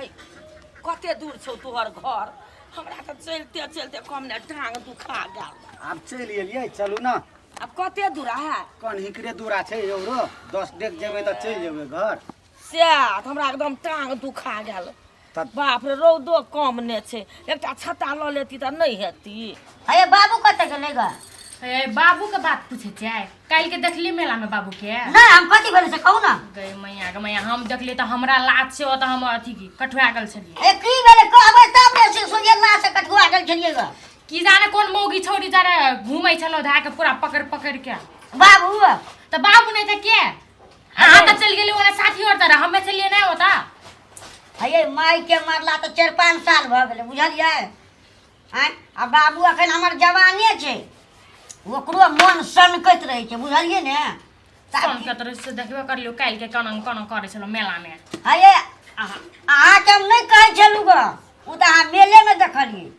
हे, कते दूर छौ तोहर घर? हमरा तऽ चलिते चलिते कम ने टांग दुखा गेल। आब चलि एलियै, चलू ने। आब कते दूर है? कन्हिकरे दूरा छै औरो 10 डेग जेबै तऽ चलि जेबै घर। से तऽ हमरा एकदम टांग दुखा गेल। तऽ बाप रे, रौदो कम ने छै, एकटा छत्ता लऽ लेती तऽ नहि हेती? अरे बाबू कतऽ गेलै ग? ए बाबू के बात पूछे छै, काल्हि के देखली मेला में बाबू के? नहि, हम कथी भेलै से कहू ने। गई मैया के मैया, हम देखली तऽ हमरा लाज से ओतऽ हम अथी की कठुआ गेल छलियै। ए की भेलै कहबै तब ने, से सोझे लाज से कठुआ गेल छलियै ग। की जाने कोन मौगी छौरी जारे घूमै छलो धाके के पूरा पकड़ पकड़ के। बाबू तऽ बाबू नहि तऽ के? अहाँ तऽ चलि गेली ओने साथी और तरह, हमे चलिए नहि होता। हे माय के मरला तऽ 4-5 साल भऽ गेलै, बुझलियै? आँय, आ बाबू अखन हमर जवाने छै, ओकरो मन सनकैत रहै छै, बुझलियै ने? सनकैत रहै से देखबे करलियौ काल्हि के केना केना करै छलौ मेला मे। हे अहाँके हम नहि कहै छलहुँ ग, ओ तऽ अहाँ मेलेमे देखलियै।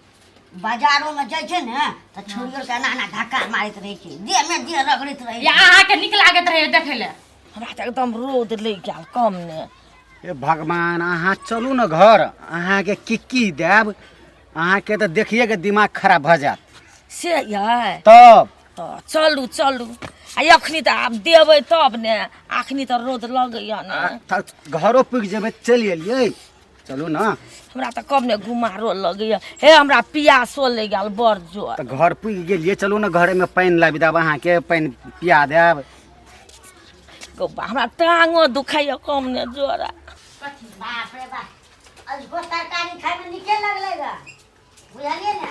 बाजारोमे जाइ छै ने तऽ छौड़ियो के एना एना धक्का मारैत रहै छै, देहमे देह रगड़ैत रहै या छै। अहाँके नीक लागैत रहै देखै लए? हमरा तऽ एकदम रौद लागि गेल कम ने। हे भगवान, अहाँ चलू ने घर, अहाँके की की देब, अहाँके तऽ देखिए के दिमाग खराब भऽ जायत। से यै? तब तऽ चलू चलू, आ एखनी तऽ आब देबै तब ने, अखनी तऽ रौद लगैया ने। आ, तऽ घरो पुगि जेबै, चलि एलियै, चलू ने। हमरा तऽ कब ने गुमारो लगैया, हे हमरा पियासो लागि गेल बड़ जोर। तऽ घर पुगि गेलियै, चलू ने घरेमे पानि लाबि देब, अहाँके पानि पिया देब। गौ बा, हमरा टांगो दुखाइया कम ने जोरा। बाप रे बाप, अजको तरकारी खायमे नीके लगलै ग, बुझलियै ने?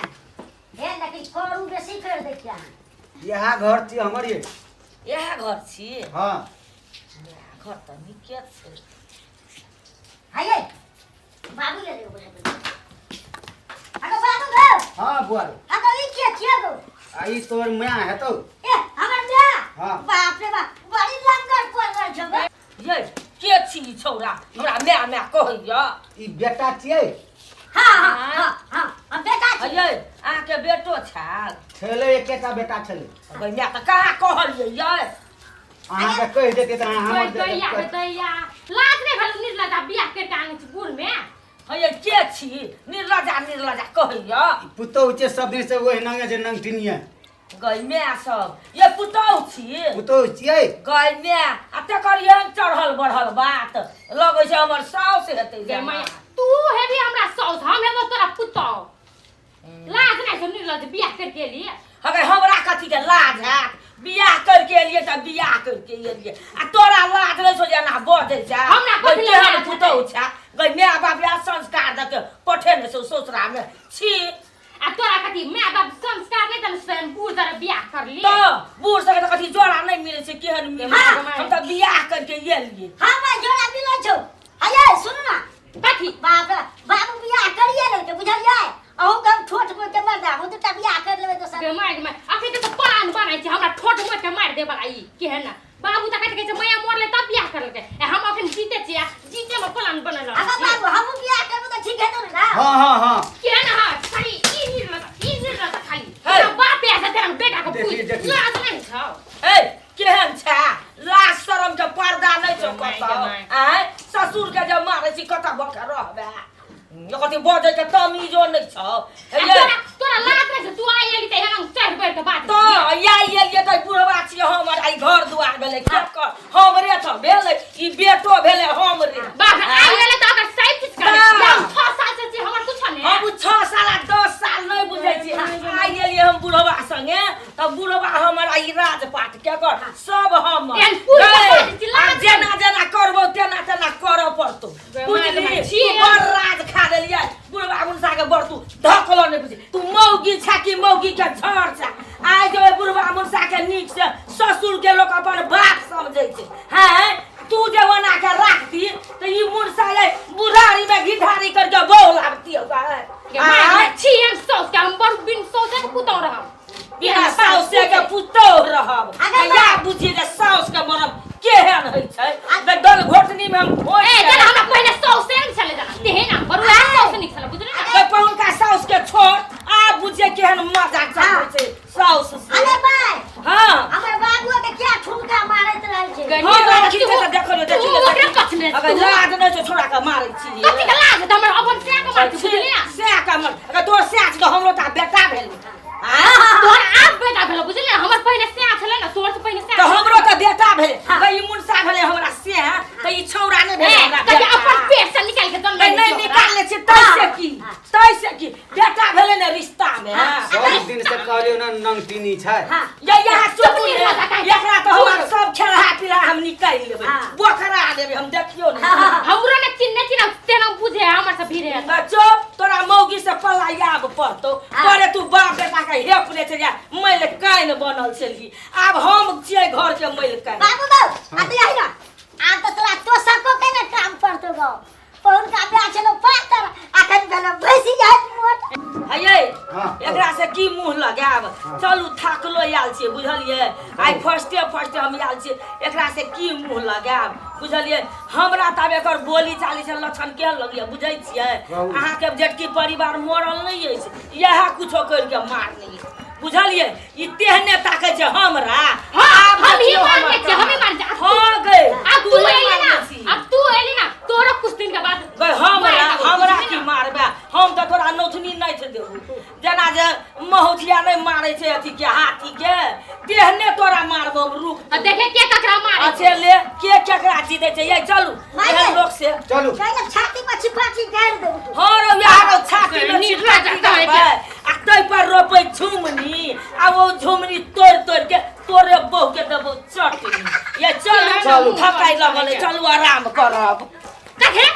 हे लेकिन करू बेसी करि दै छियै अहाँ। इएह घर छी हमर ये। इएह घर छी? हँ। इएह घर तऽ नीके छै। हाय बाबू ले ले बुझा अगो बाबू गो। हाँ बुआ। अगो ई के छियै गो? आ ई तोर माय हेतौ। ए हमर माय? हाँ। बाप रे बाप, बड़ी लंगर पड़ रहल छौ गो। ये के छी ई छौड़ा हमरा माय माय कहैया? ई बेटा छियै। हाँ हाँ हाँ हाँ, हम बेटा छी। ये अहाँके बेटो छल? छलै, एकेटा बेटा छलै। गै माय, तऽ कहाँ कहलियै ये? अहाँके कहि देतै तऽ अहाँ हमर दैया के दैया, लाज नहि भेल निर्लजा बियाह करि के आनै छी बूढ़ मे। हे के छी निर्लजा निर्लजा कहैया? पुतहु छै, सब दिन से ओहि नंगे छै, नंगटिनिये। गै माय सब, ये पुतहु छी? पुतहु छियै। गै माय, आ तकर एहन चढ़ल बढ़ल बात लगै छै हमर साउस हेतै। गै माय, तू हेबी हमरा साउस, हम हेबो तोरा पुतहु। लाज नहि छौ निर्लज बियाह करके एलियै? अगर हमरा कथी के लाज हैत? बियाह करके एलियै तऽ बियाह करके एलियै, आ तोरा लाज नहि छौ जे एना बजै छै? हमरा कथी लए केहन लाज हेतै? पुतहु छै गै माय बाप या संस्कार दऽ के पठेने छौ ससुरामे छी। आ तोरा कथी माय बाप संस्कार नहि देने से बूढ़ जरा बियाह करली? तऽ बूढ़ सबके तऽ कथी जोड़ा नहि मिलै छै? केहन मिलै छै? हाँ। हम तऽ बियाह करके एलियै। हाँ माय, जोड़ा मिलै छौ। अये सुन ना। कथी? बाप रे बाबू, बियाह करिए लेलकै, बुझलियै? अहूँ के हम ठोठ मोट के मारि देब, दूटा बियाह कर लेबै दोसर। गे माय गे माय, अखन तऽ प्राण बनाइ छै हमरा ठोठ मोट के मारि देबला ई केहन ना बाबू तऽ कहै छै मैया मरले तब बियाह करलकै, ए हम अखन जीते छियै, जीते में प्लान बनल अगर बाबू हमहूँ बियाह करबै तऽ ठीक हेतौ ने? हाँ हाँ हाँ। केहन हाँ, खाली ई निर्लज ई निर्लज खाली हे। तोरा बाप आयल छै तेरा बेटा के देखी, पूछ देखी। लाज नहि छौ? ए केहन छै, लाज शरम के पर्दा नहि छौ गै माय, कतौ? गै माय। आँय, ससुर के जब मारै छी कतऽ भऽ के रहबै? कथी बजै के तमीजो नहि छौ। आ तोरा तोरा लाज नहि छौ? तू आइ एली तऽ एना चढ़ बढ़ के बात। तऽ या एलियै तऽ बुढ़वा छियै हमर, आइ घर दुआर भेलै केकर? हमरे तऽ भेलै, ई बेटो भेलै हमरे। बाप रे, आइ एलै तऽ अगर सही चीज करै तऽ। हम 6 साल से छी, हमर कुछ ने हम 6 साल आ 10 साल नहि बुझै छियै। आइ एलियै हम बुढ़वा संगे तऽ बुढ़वा हमर, आ ई राजपाट केकर? सब हमर। एहन पूरा गै, बात छै, लाज आब जेना जेना करबौ तेना तेना करऽ पड़तौ, गै, बुझली? माय, तू बड़ राज खा देलियै बुढ़वा मुनसा के, बड़ तू धकलो नहि बुझी। तू मौगी छा कि मौगी के झड़ छा? आइ जे ओहि बुढ़वा मुनसा के नीक से ससुर के लोक अपन बाप समझै छै हैं, तू जे ओना के राखती तऽ ई मुनसा ये बुढ़ारी में घिढारी करके बहु लाबती होगा। गे माय गे माय, छी हम साउस के, हम बड़ बिन साउसे के पुतौह रहब। बिना साउसे के पुतोह रहब। अगर या बुझिए जे साउस के मरम केहन होइ छै, तऽ दल घोटनी में हम घोटि ए के जना हमरा पहिले साउसे ने छले जना तेहे ना बड़ वएह साउस नीक छले, बुझली ना? गै, पहुनका साउस के छोड़, आब बुझिए केहन मजा चढ़ै छै साउस से। अरे भाई। हाँ। हमर बाबू के क्या ठुमका मारैत रहै छै। गै, हम निर्लज राखी तू के मार बुझलियै सएह कमर अगर तोर सएह छै तऽ हमरो तऽ बेटा भेल। आँ? तोहर आब बेटा भेलो, बुझलियै? हमर पहिने सएह छलै ने, तोहर से पहिने सएह। तऽ हमरो तऽ बेटा भेल गई, ई मुनसा भेलै हमरा सएह, तऽ ई छौड़ा नहि भेलै हमरा कहे बेटा। अपन पेट से निकाल के जन्म नहि नहि निकालने छी तै से की, तै से की बेटा भेलै ने रिश्ता मे। सब दिन से कहलियौ ने नंगटिनी छै। हाँ। ये यहाँ चुप चुप ने, नहीं। एकरा तऽ हमर सब खेलहा पीलहा हम निकालि लेबै, हाँ। बोखरा देबै हम, देखियौ ने। हमरो ने चिन्ह चिन्ह तेना बुझे हमर से भीड़े। आ चुप, तोरा मौगी से पलायाब पड़तौ। हाँ। तोरे तू बाप बेटा के हेप ले छै, मैल काइन बनल छलही, आब हम छियै घर के मैल काइन। बाबू गौ, आ तू यही ना, आब तऽ तोरा तोसको के ने काम पड़तौ गौ। पहुनका बियाह छलौ पातर, अखन भेलौ भैंसी जाइत मोट। हयै। हाँ। एकरा से की मुंह लगायब? चलू, थाकलो आयल छियै, बुझलियै? आइ फर्स्टे फर्स्टे हम आयल छियै, एकरा से की मुंह लगायब, बुझलियै? हमरा तऽ आब एकर बोली चाली से लक्षण केहन लगैया बुझै छियै? कहू। अहाँके जेटकी परिवार मरल नहि अछि, इएह कुछो करिके मारने अछि, बुझलियै? ई तेहने ताकै छै हमरा। हाँ, आब हम ही देखियौ मारने हमर छियै, हमी मारने छियै। हाँ गै, अब तू ही एली ना, मारने छी। अब तू एली ना, तोरो कुछ दिन के बाद गै हमरा मारि देबौ, हमरा बुझली की ना? मारबे? हम तऽ तोरा नौथनी नहि छै देबू, जेना जे महुथिया नहि मारै छै अथी के हाथी के, तेहने तोरा मारबो हम, रुक। आ देखे के ककरा मारे। अच्छे ले के केकरा जीते छै। ये चलू। माय एहन गे। लोक से चलू। चल, छाती पर छिपाची गाड़ि देबौ तू। हँ रौ यार, छाती मे नीक छिपाटी राजा कहै देबै आ ताहि पर रोपै झुमनी, आ ओ झुमनी तोड़ि तोड़ि के तोरे बहु के देबौ चटनी। ये चलू। चलू। थकाइ लगल है, चलू आराम करब। कथे?